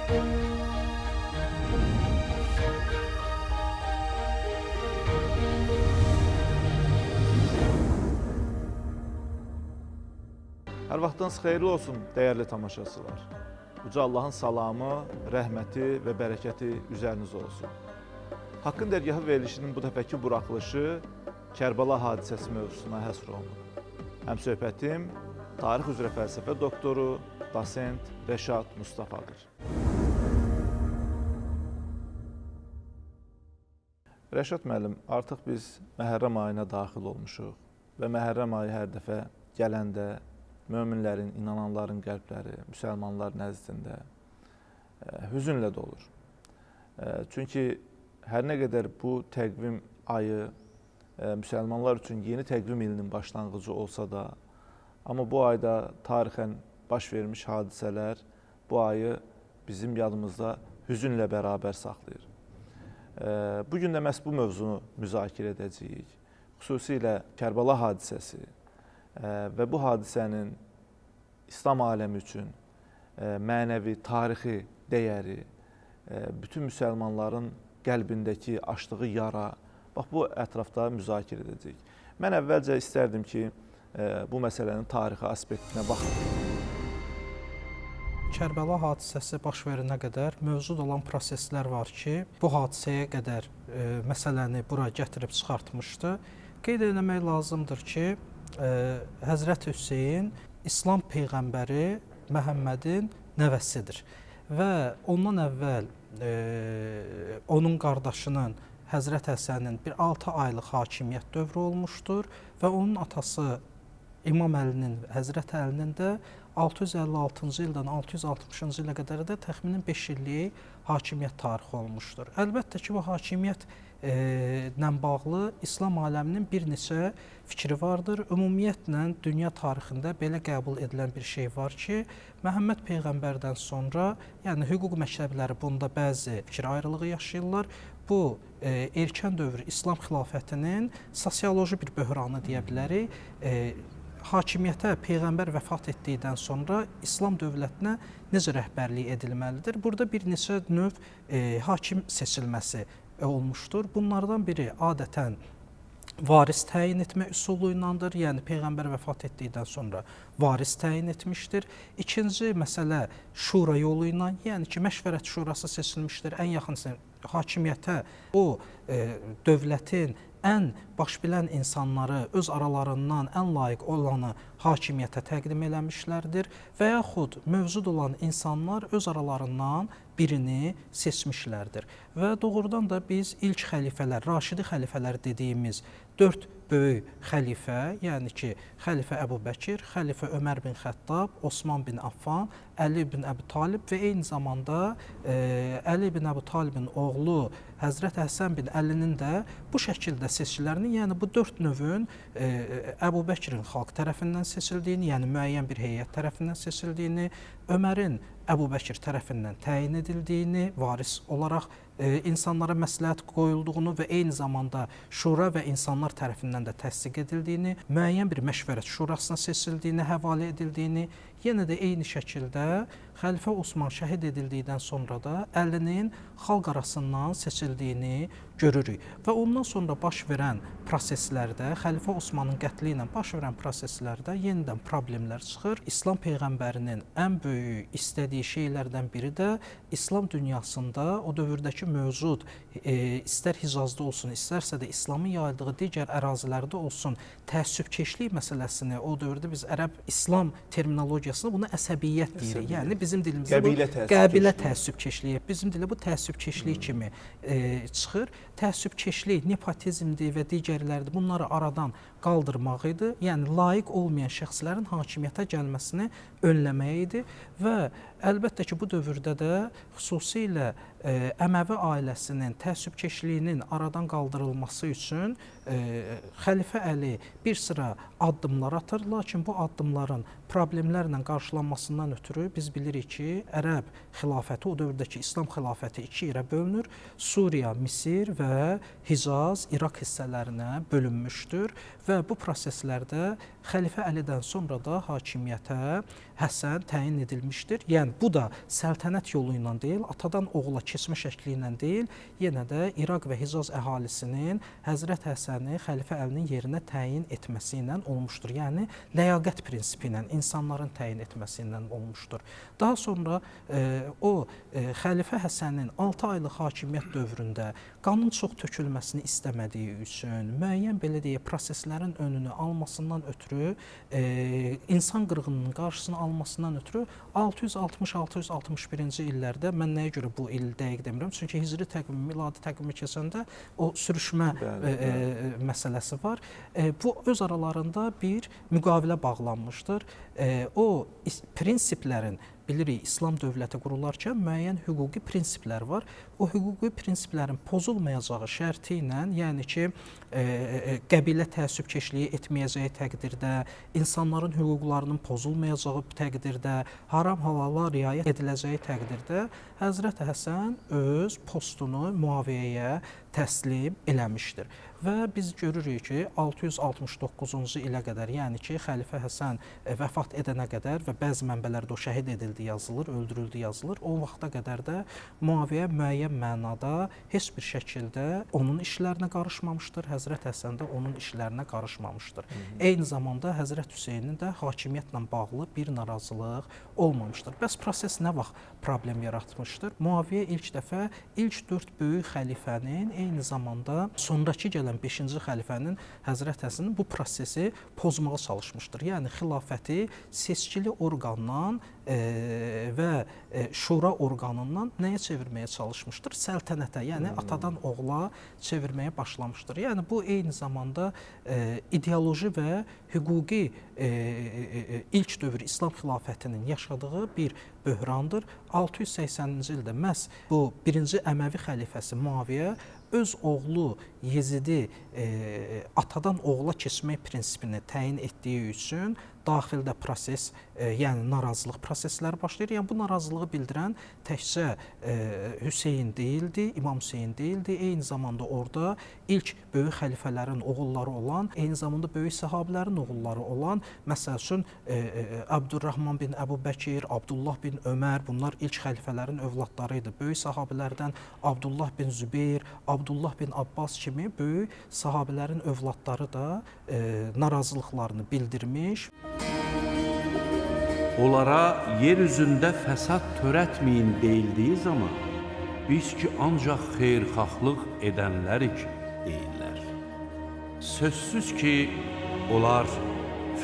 Hər vaxtınız xeyirli olsun, dəyərli tamaşaçılar. Uca Allahın salamı, rəhməti və bərəkəti üzərinizə olsun. Haqqın Dərgahı verilişinin bu dəfəki buraxılışı Kərbəla hadisəsi mövzusuna həsr olunub. Həmsöhbətim tarix üzrə fəlsəfə doktoru, dosent Rəşad Mustafadır. Rəşad müəllim, artıq biz Məhərrəm ayına daxil olmuşuq və Məhərrəm ayı hər dəfə gələndə möminlərin, inananların qəlbləri, müsəlmanlar nəzdində hüzünlə dolur. Çünki hər nə qədər bu təqvim ayı müsəlmanlar üçün yeni təqvim ilinin başlanğıcı olsa da, amma bu ayda tarixən baş vermiş hadisələr bu ayı bizim yadımızda hüzünlə bərabər saxlayır. Bu gün də məhz bu mövzunu müzakirə edəcəyik. Xüsusilə Kərbəla hadisəsi və bu hadisənin İslam aləmi üçün mənəvi, tarixi dəyəri, bütün müsəlmanların qəlbindəki açdığı yara, bax bu ətrafda müzakirə edəcəyik. Mən əvvəlcə istərdim ki, bu məsələnin tarixi aspektinə baxaq. Kərbəla hadisəsi baş verənə qədər mövcud olan proseslər var ki, bu hadisəyə qədər məsələni bura gətirib çıxartmışdı. Qeyd eləmək lazımdır ki, Həzrəti Hüseyn İslam peyğəmbəri Məhəmmədin nəvəsidir və ondan əvvəl onun qardaşının Həzrət Həsənin bir 6 aylıq hakimiyyət dövrü olmuşdur və onun atası İmam Əlinin, Həzrət Əlinin də 656-cı ildən 660-cı ilə qədər də təxminən 5 illik hakimiyyət tarixi olmuşdur. Əlbəttə ki, bu hakimiyyət ilə bağlı İslam aləminin bir neçə fikri vardır. Ümumiyyətlə dünya tarixində belə qəbul edilən bir şey var ki, Məhəmməd peyğəmbərdən sonra, yəni hüquq məktəbləri bunda bəzi fikir ayrılığı yaşayırlar. Bu erkən dövr İslam xilafətinin sosioloji bir böhranı deyə bilərik. Hakimiyyətə peyğəmbər vəfat etdikdən sonra İslam dövlətinə necə rəhbərlik edilməlidir? Burada bir neçə növ hakim seçilməsi olmuşdur. Bunlardan biri adətən varis təyin etmə üsulu iləndir. Yəni peyğəmbər vəfat etdikdən sonra varis təyin etmişdir. İkinci məsələ şura yolu ilə, yəni ki, məşvərət şurası seçilmişdir. Ən yaxın hakimiyyətə o dövlətin ən baş bilən insanları öz aralarından ən layiq olanı hakimiyyətə təqdim eləmişlərdir və yaxud mövcud olan insanlar öz aralarından birini seçmişlərdir. Və doğrudan da biz ilk xəlifələr, Raşidi xəlifələr dediyimiz 4 böyük xəlifə, yəni ki, xəlifə Əbu Bəkir, xəlifə Ömər bin Xəttab, Osman bin Affan, Əli bin Əbu Talib və eyni zamanda Əli bin Əbu Talibin oğlu Həzrət Həsən bin Əlinin də bu şəkildə seçkilərini, yəni bu 4 növün Əbu Bəkirin xalq tərəfindən seçildiyini, yəni müəyyən bir heyət tərəfindən seçildiyini, Ömərin Əbu Bəkir tərəfindən təyin edildiyini, varis olaraq insanlara məsləhət qoyulduğunu və eyni zamanda şura və insanlar tərəfindən də təsdiq edildiyini, müəyyən bir məşvərət şurasına seçildiyini, həvalə edildiyini, yenə də eyni şəkildə Xəlifə Osman şəhid edildikdən sonra da Əlinin xalq arasından seçildiyini görürük. Və ondan sonra baş verən proseslərdə, Xəlifə Osmanın qətli ilə baş verən proseslərdə yenidən problemlər çıxır. İslam peyğəmbərinin ən böyük istədiyi şeylərdən biri də İslam dünyasında o dövrdəki mövcud istər Hicazda olsun, istərsə də İslamın yayıldığı digər ərazilərdə olsun, təəssübkeşlik məsələsini o dövrdə biz ərəb İslam terminologiyasında buna əsəbiyyət deyirik. Yəni bizim dilimizdə bu qəbilə təəssübkeşliyi, bizim dilə bu təəssübkeşlik kimi çıxır. Təəssübkeşlik, nepotizmdir və digərləridir. Bunları aradan qaldırmaq idi. Yəni layiq olmayan şəxslərin hakimiyyətə gəlməsini önləmək idi və əlbəttə ki, bu dövrdə də xüsusilə Əməvi ailəsinin təəssübkeşliyinin aradan qaldırılması üçün Xəlifə Əli bir sıra addımlar atır, lakin bu addımların problemlərlə qarşılanmasından ötürü biz bilirik ki, Ərəb xilafəti, o dövrdəki İslam xilafəti iki yerə bölünür. Suriya, Misir və Hicaz, İraq hissələrinə bölünmüşdür və bu proseslərdə Xəlifə Əlidən sonra da hakimiyyətə Həsən təyin edilmişdir. Yəni bu da səltənət yolu ilə deyil, atadan oğula keçmə şəkli ilə deyil, yenə də İraq və Hicaz əhalisinin Həzrət Həsəni xəlifə Əlinin yerinə təyin etməsi ilə olmuşdur. Yəni ləyaqət prinsipi ilə insanların təyin etməsi ilə olmuşdur. Daha sonra xəlifə Həsənin 6 aylıq hakimiyyət dövründə qanın çox tökülməsini istəmədiyi üçün müəyyən belə deyək proseslərin önünü almasından ötürü insan qırğınının qarşısını almasından ötürü 660-661-ci illərdə, mən nəyə görə bu il dəqiq demirəm, çünki hicri təqvimi, miladi təqvimi keçəndə o sürüşmə məsələsi var. Bu öz aralarında bir müqavilə bağlanmışdır. O prinsiplərin, bilirik, İslam dövləti qurularkən müəyyən hüquqi prinsiplər var. O hüquqi prinsiplərin pozulmayacağı şərti ilə, yəni ki, qəbilə təəssübkeşliyi etməyəcəyi təqdirdə, insanların hüquqlarının pozulmayacağı təqdirdə, haram halala riayət ediləcəyi təqdirdə Həzrət Həsən öz postunu Müaviyyəyə təslim eləmişdir. Və biz görürük ki, 669-cu ilə qədər, yəni ki, xəlifə Həsən vəfat edənə qədər və bəzi mənbələrdə o şəhid edildi yazılır, öldürüldü yazılır. O vaxta qədər də Müaviyyə müəyyən mənada heç bir şəkildə onun işlərinə qarışmamışdır. Həzrət Həsən də onun işlərinə qarışmamışdır. Eyni zamanda Həzrət Hüseynin də hakimiyyətlə bağlı bir narazılıq olmamışdır. Bəs proses nə vaxt problem yaratmışdır? Müaviyyə ilk dəfə ilk 4 böyük xəlifənin, eyni zamanda sonrakı gələn 5-ci xəlifənin Həzrət Həsənin bu prosesi pozmağa çalışmışdır. Yəni xilafəti seçkili orqandan və şura orqanından nəyə çevirməyə çalışmışdır? Səltənətə, yəni atadan oğula çevirməyə başlamışdır. Yəni bu eyni zamanda ideoloji və hüquqi ilk dövr İslam xilafətinin yaşadığı bir böhrandır. 680-ci ildə məhz bu birinci Əməvi xəlifəsi Müaviyyə öz oğlu Yezidi atadan oğula keçmək prinsipini təyin etdiyi üçün daxildə proses, yəni narazılıq prosesləri başlayır. Yəni bu narazılığı bildirən təkcə Hüseyn deyildi, İmam Hüseyn deyildi. Eyni zamanda orada ilk böyük xəlifələrin oğulları olan, eyni zamanda böyük səhabilərin oğulları olan, məsəl üçün Əbdürrahman bin Əbu Bəkir, Abdullah bin Ömər, bunlar ilk xəlifələrin övladları idi. Böyük sahabilərdən Abdullah bin Zübeyir, Abdullah bin Abbas kimi böyük sahabilərin övladları da narazılıqlarını bildirmiş. Onlara yer üzündə fəsad törətməyin deyildiyi zaman, biz ki ancaq xeyirxahlıq edənlərik deyirlər. Sözsüz ki, onlar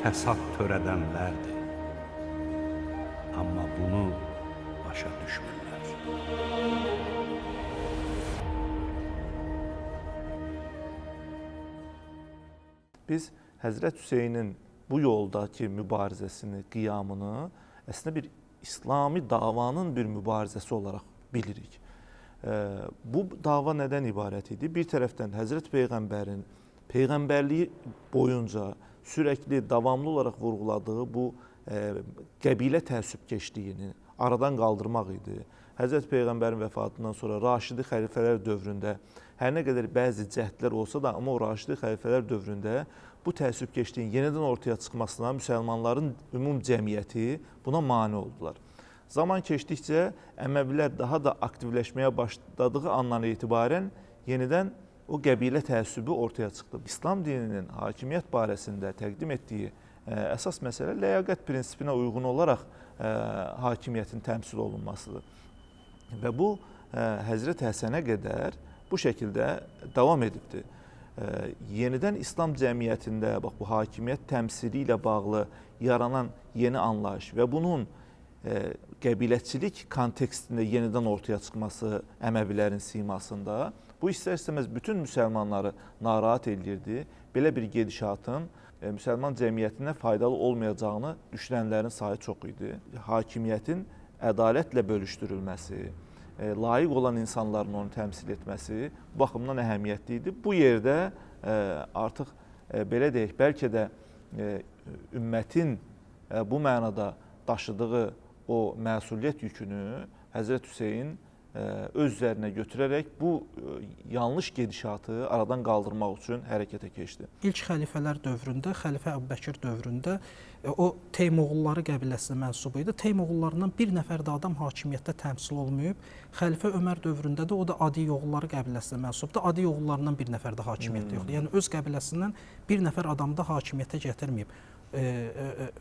fəsad törədənlərdir. Amma bunu başa düşmürlər. Biz Həzrət Hüseynin bu yoldakı mübarizəsini, qiyamını əslində bir İslami davanın bir mübarizəsi olaraq bilirik. Bu dava nədən ibarət idi? Bir tərəfdən Həzrət Peyğəmbərin peyğəmbərliyi boyunca sürəkli, davamlı olaraq vurğuladığı bu qəbilə təəssübkeşliyini aradan qaldırmaq idi. Həzrət Peyğəmbərin vəfatından sonra Raşidi xəlifələr dövründə hər nə qədər bəzi cəhdlər olsa da, amma o Raşidi xəlifələr dövründə bu təəssübkeşliyin yenidən ortaya çıxmasına müsəlmanların ümum cəmiyyəti buna mane oldular. Zaman keçdikcə Əməvilər daha da aktivləşməyə başladığı andan etibarən yenidən o qəbilə təəssübü ortaya çıxdı. İslam dininin hakimiyyət barəsində təqdim etdiyi əsas məsələ ləyaqət prinsipinə uyğun olaraq hakimiyyətin təmsil olunmasıdır. Və bu Həzrət Həsənə qədər bu şəkildə davam edibdir. Yenidən İslam cəmiyyətində bax bu hakimiyyət təmsili ilə bağlı yaranan yeni anlayış və bunun qəbiləçilik kontekstində yenidən ortaya çıxması Əməvilərin simasında, bu istər-istəməz bütün müsəlmanları narahat eləyirdi. Belə bir gedişatın müsəlman cəmiyyətinə faydalı olmayacağını düşünənlərin sayı çox idi. Hakimiyyətin ədalətlə bölüşdürülməsi, layiq olan insanların onu təmsil etməsi bu baxımdan əhəmiyyətli idi. Bu yerdə artıq belə deyək, bəlkə də ümmətin bu mənada daşıdığı o məsuliyyət yükünü Həzrət Hüseyn öz üzərinə götürərək bu yanlış gedişatı aradan qaldırmaq üçün hərəkətə keçdi. İlk xəlifələr dövründə, Xəlifə Əbubəkir dövründə o Teymoğulları qəbiləsinə mənsub idi. Teymoğullarından bir nəfər də adam hakimiyyətdə təmsil olmayıb. Xəlifə Ömər dövründə də o da Adiyoğulları qəbiləsinə mənsubdur. Adiyoğullarından bir nəfər də hakimiyyətdə yoxdur. Yəni öz qəbiləsindən bir nəfər adamı da hakimiyyətə gətirməyib.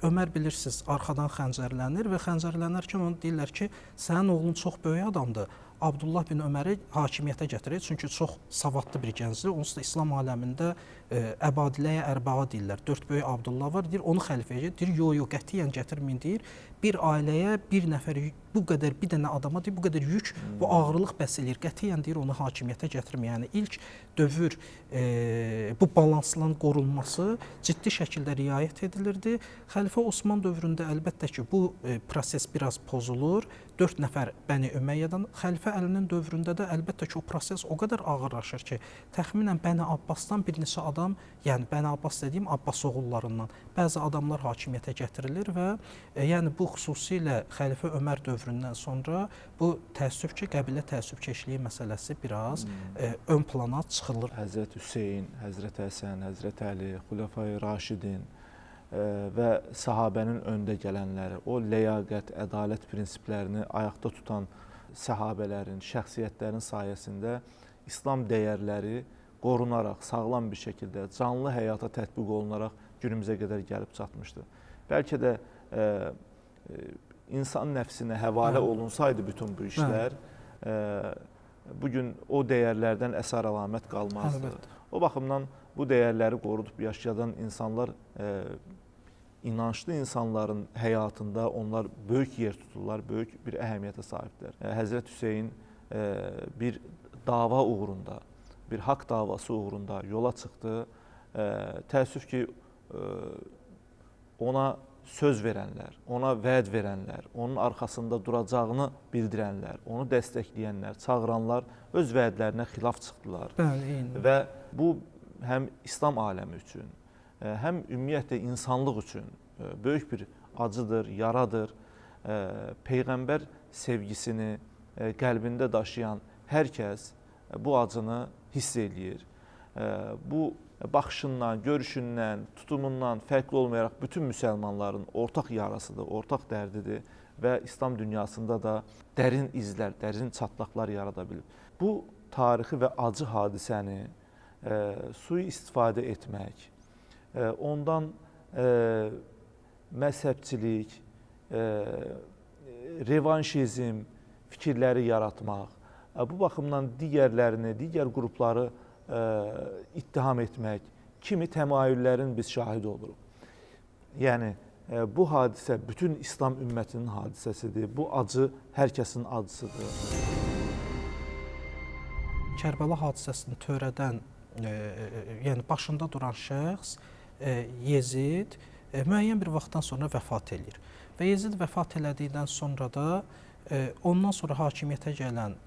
Ömər bilirsiniz, arxadan xəncərlənir və xəncərlənərkən onu deyirlər ki, sənin oğlun çox böyük adamdır. Abdullah bin Öməri hakimiyyətə gətirir. Çünki çox savadlı bir gəncdir. Onsuz da İslam aləmində Əbadiləyə Ərbaa deyirlər. 4 böyük Abdullah var. Deyir, onu xəlifəyə deyir, yox, yox, qətiyyən gətirməyin deyir. Bir ailəyə bir nəfər bu qədər bir dənə adama deyir, bu qədər yük, bu ağırlıq bəs eləyir. Qətiyyən deyir, onu hakimiyyətə gətirməyin. Yəni ilk dövr bu balansların qorunması ciddi şəkildə riayət edilirdi. Xəlifə Osman dövründə əlbəttə ki, bu proses biraz pozulur. 4 nəfər Bəni Üməyyədən, Xəlifə Əlinin dövründə də əlbəttə ki, o proses o qədər ağırlaşır ki, təxminən Bəni Abbasdan bir neçə adam, yəni Bəni Abbas dediyim Abbas oğullarından bəzi adamlar hakimiyyətə gətirilir və yəni bu xüsusilə Xəlifə Ömər dövründən sonra bu təəssüf ki, qəbilə təəssübkeşliyi məsələsi biraz ön plana çıxılır. Həzrət Hüseyn, Həzrət Həsən, Həzrət Əli, Xulafai Raşidin və səhabənin öndə gələnləri, o ləyaqət, ədalət prinsiplərini ayaqda tutan səhabələrin, şəxsiyyətlərin sayəsində İslam dəyərləri qorunaraq, sağlam bir şəkildə, canlı həyata tətbiq olunaraq günümüzə qədər gəlib çatmışdı. Bəlkə də insan nəfsinə həvalə olunsaydı bütün bu işlər, bugün o dəyərlərdən əsər əlamət qalmazdı. Əlbəttə. O baxımdan bu dəyərləri qorudub yaşayan insanlar, inançlı insanların həyatında onlar böyük yer tuturlar, böyük bir əhəmiyyətə sahibdirlər. Həzrət Hüseyn bir dava uğrunda, bir haqq davası uğrunda yola çıxdı. Təəssüf ki, ona söz verənlər, ona vəd verənlər, onun arxasında duracağını bildirənlər, onu dəstəkləyənlər, çağıranlar öz vədlərinə xilaf çıxdılar. Bəli, eyni. Və bu həm İslam aləmi üçün, həm ümumiyyətlə insanlıq üçün böyük bir acıdır, yaradır. Peyğəmbər sevgisini qəlbində daşıyan hər kəs bu acını hiss eləyir. Bu baxışından, görüşündən, tutumundan fərqli olmayaraq bütün müsəlmanların ortaq yarasıdır, ortaq dərdidir və İslam dünyasında da dərin izlər, dərin çatlaqlar yarada bilib. Bu tarixi və acı hadisəni sui-istifadə etmək, ondan məzhəbçilik, revanşizm fikirləri yaratmaq, bu baxımdan digərlərini, digər qrupları ittiham etmək kimi təmayüllərin biz şahidi oluruq. Yəni, bu hadisə bütün İslam ümmətinin hadisəsidir. Bu acı hər kəsin acısıdır. Kərbəla hadisəsini törədən, yəni başında duran şəxs Yezid müəyyən bir vaxtdan sonra vəfat eləyir. Və Yezid vəfat elədikdən sonra da ondan sonra hakimiyyətə gələn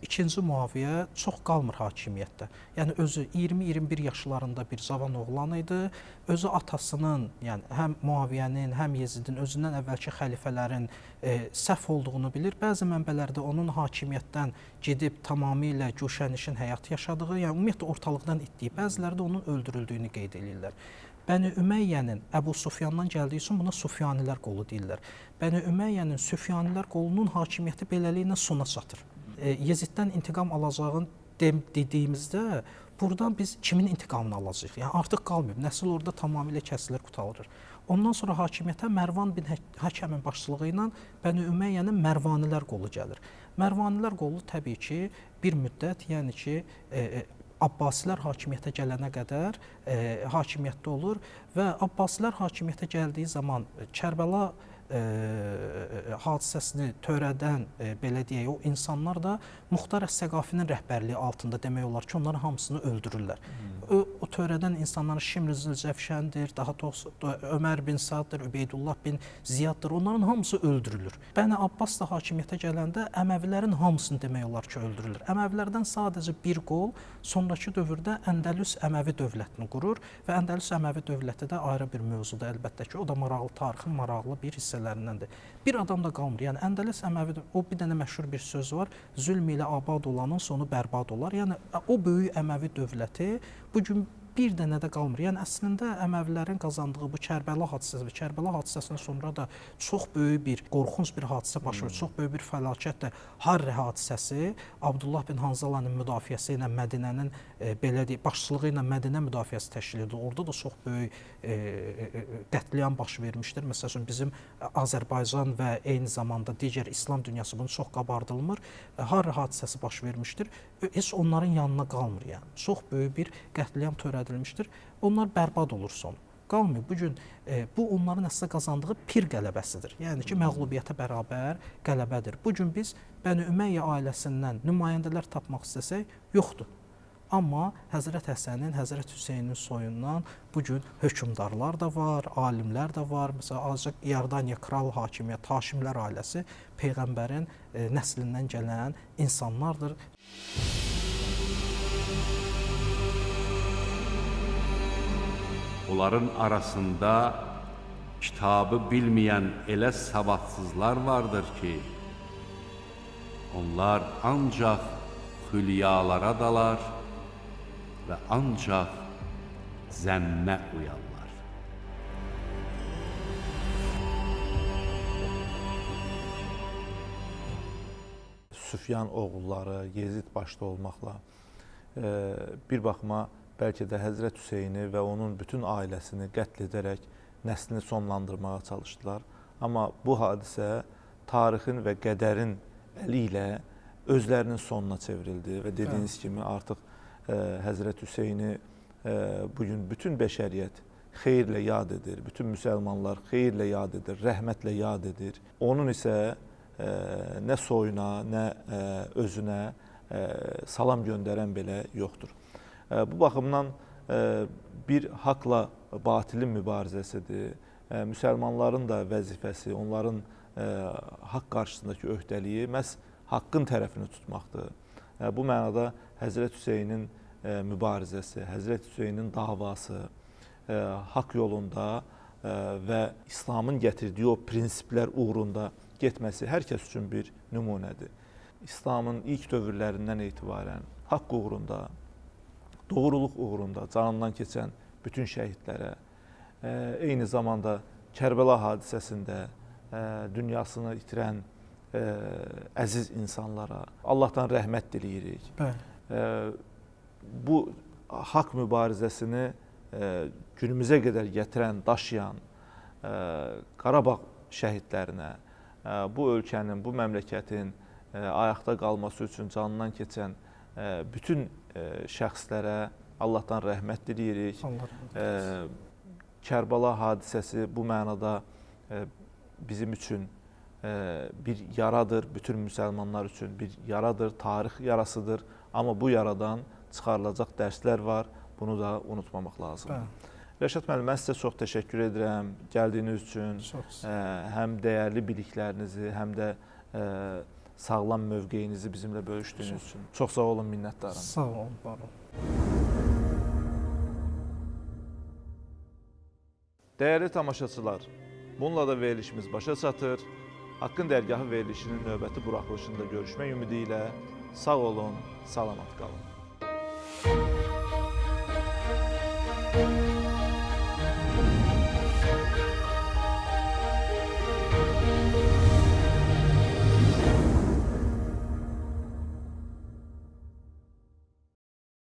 ikinci Muaviyə çox qalmır hakimiyyətdə. Yəni özü 20-21 yaşlarında bir cavan oğlan idi. Özü atasının, yəni həm Muaviyənin, həm Yezidin özündən əvvəlki xəlifələrin səhv olduğunu bilir. Bəzi mənbələrdə onun hakimiyyətdən gedib tamamilə güşənişin həyat yaşadığı, yəni ümumiyyətlə ortalıqdan itdiyi, bəziləri də onun öldürüldüyünü qeyd edirlər. Bəni Üməyyənin Əbu Sufyandan gəldiyi üçün buna Sufyanilər qolu deyirlər. Bəni Üməyyənin Sufyanilər qolunun hakimiyyəti beləliklə sona çatır. Yeziddən intiqam alacağını dediyimizdə buradan biz kimin intiqamını alacağıq? Yəni artıq qalmayıb. Nəsil orada tamamilə kəsilir, qurtarılır. Ondan sonra hakimiyyətə Mərvan bin Həkəmin başçılığı ilə Bəni Üməyyənin Mərvanilər qolu gəlir. Mərvanilər qolu təbii ki, bir müddət, yəni ki, Abbasilər hakimiyyətə gələnə qədər hakimiyyətdə olur və Abbasilər hakimiyyətə gəldiyi zaman Kərbəla hadisəsini törədən, belə deyək, o insanlar da Muxtar Əs-Səqafinin rəhbərliyi altında demək olar ki, onların hamısını öldürürlər. O O törədən insanların Şimr Zülcəfşəndir, daha doğrusu Ömər bin Saddır, Übeydullah bin Ziyaddır. Onların hamısı öldürülür. Bəni Abbas da hakimiyyətə gələndə Əməvilərin hamısını demək olar ki, öldürülür. Əməvilərdən sadəcə bir qol sonrakı dövrdə Əndəlüs Əməvi dövlətini qurur və Əndəlüs Əməvi dövləti də ayrı bir mövzudur əlbəttə ki, o da maraqlı tarixin maraqlı bir hissələrindəndir. Bir adam da qalmır. Yəni Əndəlüs Əməvi, o bir dənə məşhur bir söz var. Zülm ilə abad olanın sonu bərbad olar. Yəni o böyük Əməvi dövləti bu gün bir dənə də qalmır. Yəni əslində Əməvilərin qazandığı bu Kərbəla hadisəsi və Kərbəla hadisəsindən sonra da çox böyük bir qorxunc bir hadisə baş verir. Çox böyük bir fəlakət də Harri hadisəsi Abdullah bin Hanzalanın müdafiəsi ilə Mədinənin belə deyək, başçılığı ilə Mədinə müdafiəsi təşkil edildi. Orada da çox böyük qətliam baş vermişdir. Məsəl üçün bizim Azərbaycan və eyni zamanda digər İslam dünyası bunu çox qabardılmır. Harri hadisəsi baş vermişdir. Heç onların yanına qalmır yəni. Çox böyük bir qətliam törədilmişdir. Onlar bərbad olur sonu. Qalmır. Bu gün bu onların əslində qazandığı pir qələbəsidir. Yəni ki, məğlubiyyətə bərabər qələbədir. Bu gün biz Bəni Üməyyə ailəsindən nümayəndələr tapmaq istəsək, yoxdur. Amma Həzrət Həsənin, Həzrət Hüseynin soyundan bu gün hökmdarlar da var, alimlər də var. Məsələn, azca İordaniya kral hakimiyyəti, Haşimlər ailəsi peyğəmbərin nəslindən gələn insanlardır. Onların arasında kitabı bilməyən elə savadsızlar vardır ki, onlar ancaq xülyalara dalar və ancaq zənnə uyarlar. Süfyan oğulları, Yezid başda olmaqla bir baxıma bəlkə də Həzrət Hüseyni və onun bütün ailəsini qətl edərək nəslini sonlandırmağa çalışdılar. Amma bu hadisə tarixin və qədərin əli ilə özlərinin sonuna çevrildi və dediyiniz kimi artıq Həzrət Hüseyni bugün bütün bəşəriyyət xeyirlə yad edir, bütün müsəlmanlar xeyirlə yad edir, rəhmətlə yad edir. Onun isə nə soyuna, nə özünə salam göndərən belə yoxdur. Bu baxımdan bir haqla batilin mübarizəsidir. Müsəlmanların da vəzifəsi, onların haqq qarşısındakı öhdəliyi məhz haqqın tərəfini tutmaqdır. Bu mənada Həzrət Hüseynin mübarizəsi, Həzrət Hüseynin davası haqq yolunda və İslamın gətirdiyi o prinsiplər uğrunda getməsi hər kəs üçün bir nümunədir. İslamın ilk dövrlərindən etibarən haqq uğrunda, doğruluq uğrunda canından keçən bütün şəhidlərə, eyni zamanda Kərbəla hadisəsində dünyasını itirən əziz insanlara Allahdan rəhmət diləyirik. Bəli. Bu haqq mübarizəsini günümüzə qədər gətirən, daşıyan Qarabağ şəhidlərinə, bu ölkənin, bu məmləkətin ayaqda qalması üçün canından keçən bütün şəxslərə Allahdan rəhmət diləyirik. Allah rəhmət eləsin. Kərbəla hadisəsi bu mənada bizim üçün bir yaradır, bütün müsəlmanlar üçün bir yaradır, tarix yarasıdır. Amma bu yaradan çıxarılacaq dərslər var, bunu da unutmamaq lazımdır. Bəli. Rəşad müəllim, mən sizə çox təşəkkür edirəm gəldiyiniz üçün. Çox. Həm dəyərli biliklərinizi, həm də sağlam mövqeyinizi bizimlə bölüşdüyünüz üçün. Çox sağ olun, minnətdarım. Sağ olun, var olun. Dəyərli tamaşaçılar, bununla da verilişimiz başa çatır. Haqqın Dərgahı verilişinin növbəti buraxılışında görüşmək ümidi ilə sağ olun, salamat qalın.